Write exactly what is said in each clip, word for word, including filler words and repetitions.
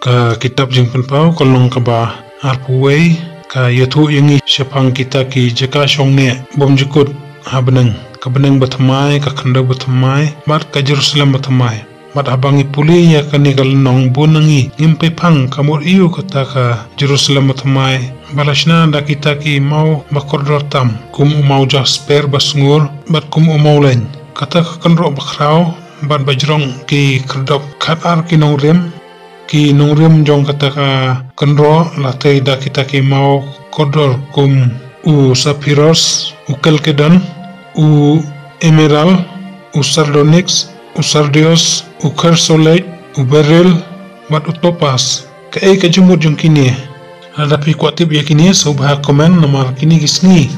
Ka kitab Jingpynpaw ka lynnong kaba arphew wei ka ïathuh ïa ngi shaphang kita ki jaka shong neh bymjukut ha bneng, ka bneng bathymmai, ka khyndew bathymmai bad ka Jerusalem bathymmai. Bad haba ngi pule ïa kane ka lynnong, bun na ngi ngim peiphang ka mut aïu kata ka Jerusalem bathymmai ba la shna da kita ki maw ba kordor tam, kum u maw jasper ba sngur bad kum u maw leng. Kata ka kynroh bakhraw bad bajrong ki khyrdop khatar ki nongrim. Ki nongrim jong kata ka kynroh la tei da kita ki maw kordor kum u saphiros, u kalkedon, u emerald, u sardonyx, u sardius, u kharsolite, u beryl bad u topas. Kaei ka jingmut jong kine? Lada phi kwah tip ïa kine, sngewbha comment, namar kine ki sngi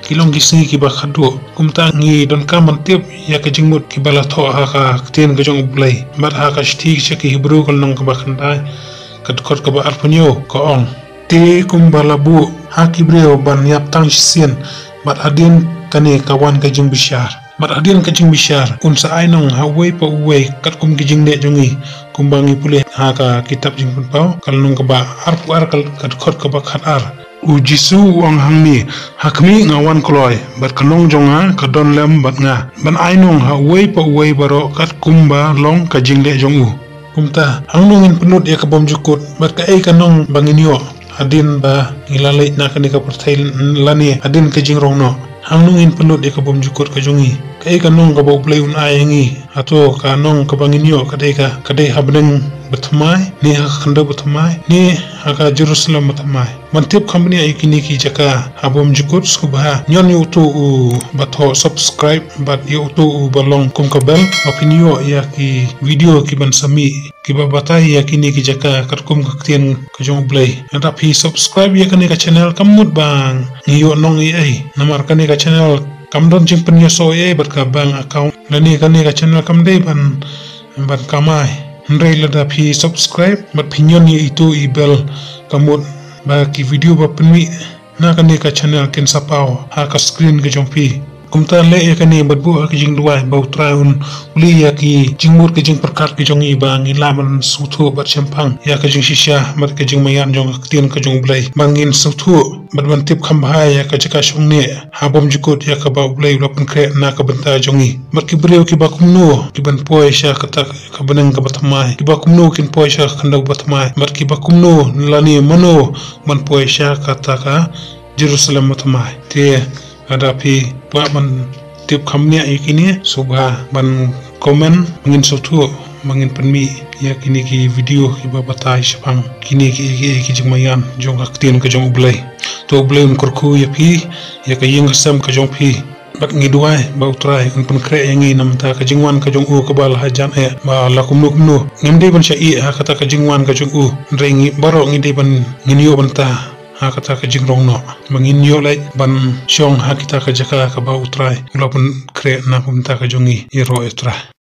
ki long ki sngi kiba khadduh. Kumta ngi donkam ban tip ïa ka jingmut kiba la thoh ha ka ktien ka jong U Blei bad ha ka shithi sha ki Hebru ka lynnong kaba khyndai, ka dkhot kaba arphew hynñiew, ka ong: Te kumba la buh ha ki briew ban ïap tang shisien, bad hadien kane ka wan ka jingbishar. Bad hadien ka jingbishar un sa ai nong ha uwei pa uwei katkum ki jingneh jong ngi, kumba ngi pule ha ka kitab Jingpynpaw ka lynnong kaba arphew ar, ka dkhot kaba khatar. U Jisu u ong hangne: Ha khmih, nga wan kloi, bad ka nong jong nga ka don lem bad nga, ban ai nong ha uwei pa uwei baroh katkum ba long ka jingleh jong u. Kumta, hangno ngin pynlut ïa ka bymjukut, bad kaei ka nong ba ngin ïoh hadien ba ngi la leit na kane ka pyrthei lane hadien ka jingrong noh? Hangno ngin pynlut ïa ka bymjukut ka jong ngi? Kaei ka nong kaba U Blei un ai ïa ngi? Hato ka nong kaba ngin ïoh ka dei ka, ka dei ha bneng bathymmai, ne ha ka khyndew bathymmai, ne ha ka Jerusalem bathymmai? Ban tip kham bniah ïa kine ki jaka ha bymjukut, sngewbha ñion ïa uto u ba thoh subscribe bad ïa uto u ba long kum ka bell, ba phin ïoh ïa ki video ki ban sa mih, kiba batai ïa kine ki jaka katkum ka ktien ka jong U Blei. Lada phi subscribe ïa kane ka channel, kam mut ba ngi ïoh nong ei ei, namar kane ka channel kam don jingpynïasoh ei ei bad ka bank account, lane kane ka channel kam dei ban, ban kamai. Hynrei lada phi subscribe bad phi ñion ïa itu i bell, ka mut ba ki video ba pynmih na kane ka channel kin sa paw ha ka screen ka jong phi. Kumta leh ïa kane bad buh ha ka jingduwai ba U Trai un plie ïa ki jingmut ki jingpyrkhat ki jong ngi, ba ngin lah ban sngewthuh bad shemphang ïa ka jingshisha bad ka jingmaïan jong ka ktien ka jong U Blei, ba ngin sngewthuh bad ban tip kham bha ïa ka jaka shong neh ha bymjukut ïa kaba U Blei u la pynkhreh na ka bynta jong ngi. Bad ki briew kiba kumno ki ban poi sha kata ka bneng kaba thymmai, kiba kumno kin poi sha ka khyndew bathymmai, bad kiba kumno lane mano ban poi sha kata ka Jerusalem bathymmai. Te lada phi kwah ban tip kham bniah ïa kine, sngewbha ban comment, ba ngin sngewthuh, ba ngin pynmih ïa kine ki video kiba batai shaphang kine ki, ki, ki jingmaïan jong ka ktien ka jong U Blei. To U Blei un kyrkhu ïa phi, ïa ka ïing ka sem ka jong phi. Bad ngi duwai ba U Trai un pynkhreh ïa ngi na bynta ka jingwan ka jong u kaba la hajan eh, ba la kumno kumno ngim dei ban shah ïeh ha kata ka jingwan ka jong u. Hynrei ngi baroh ngi dei ban, ngin ïoh bynta ha kata ka jingrong noh, ba ngin ïoh leit ban shong ha kita ka jaka kaba U Trai u la pynkhreh na ka bynta ka jong ngi. Ïaroh ïa U Trai.